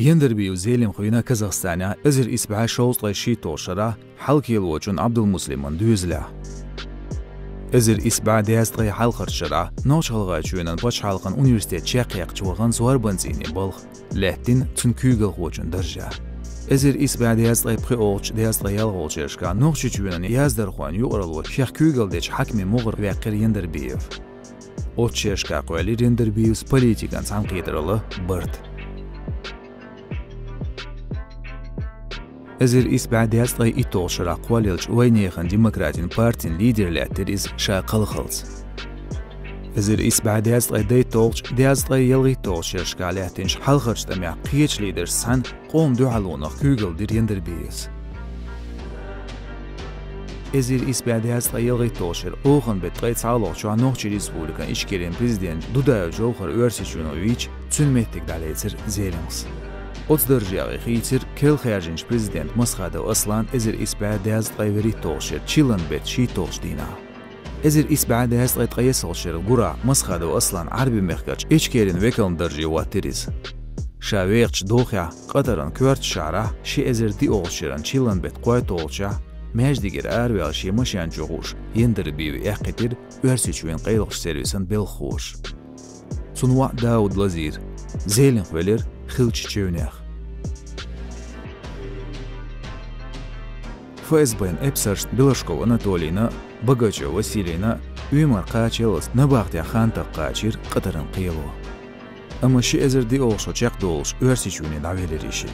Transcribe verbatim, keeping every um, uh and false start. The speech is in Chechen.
Яндарбиев Зелимха вина Казахстанехь эзар исс бӀе шовзткъе шийтталгӀачу шарахь Хьалкхелочун Ӏабдулмуслиман доьзалехь. Эзар исс бӀе дезткъе хьалхарчу шарахь Нохч-ГӀалгӀайчоьнан пачхьалкхан университет чекхъяьккхича вахана зорбанан цӀийнан балха лаьттина цуьнан куьйгалхочун даржехь. Эзар исс бӀе дезткъе пхоьалгӀачу, дезткъе ялхолгӀачу шерашкахь Нохчийчоьнан яздархойн юкъаралло шех куьйгалла дечу хьаькамийн могӀарх ваьккхира Яндарбиев. Оцу шерашкахь кхоьллира Яндарбиевс политикан цхьаьнакхетаралла барт. Эзар исс бӀе дезткъе итталгӀачу шарахь кхоллаеллачу вайнехан демократин партин лидер лаьттира иза ша кхалхалц. Эзар исс бӀе дезткъе дейтталгӀачу, дезткъе ялхитталгӀачу шерашкахь лаьттинчу хьалхарчу тӀамехь кхечу лидершца цхьаьна къоман дуьхьалонах куьйгалла дира Яндарбиевс. Эзар исс бӀе дезткъе ялхитталгӀачу шеран оханан беттан ткъе цхьалгӀачохь Нохчийн Республикан Ичкерин президент Дудаев Джовхар Оьрсийчоьно вийча, цуьнан меттиг дӀалецира Зелимхас. Оцу даржехь и хийцира керла хаьржинчу президент Масхадов Аслан эзар исс бӀе дезткъе вуьрхӀитталгӀачу шеран чиллан беттан шийтталгӀачу дийнахь. Эзар исс бӀе дезткъе ткъайоьсналгӀачу шеран гурахь Масхадов Аслан Ӏаьрбийн мехкарчу Ичкерин векалан дарже хӀоттийра иза. Ша вехачу дохехь Къатаран коьртачу шахьарахь ши эзар диъалгӀачу шеран чиллан беттан кхойтталгӀачохь маьждигера араваьлла шен машен чу хууш Яндарбиеве эккхийтира Оьрсийчоьнан къайлахчу сервисан белхахоша. Цуьнан воӀ Дауд Лазир Зелимха велира хиллачу чевнех. ФСБ-н эпсаршна Белашков Анатолийна а, Богачев Василийна а уьймар кхачаяллалц набахтех хантах кхачийра Къатаран кхело. Амма ши эзар диъалгӀачу шо чекхдолуш Оьрсийчоьне дӀавелира и шиъ.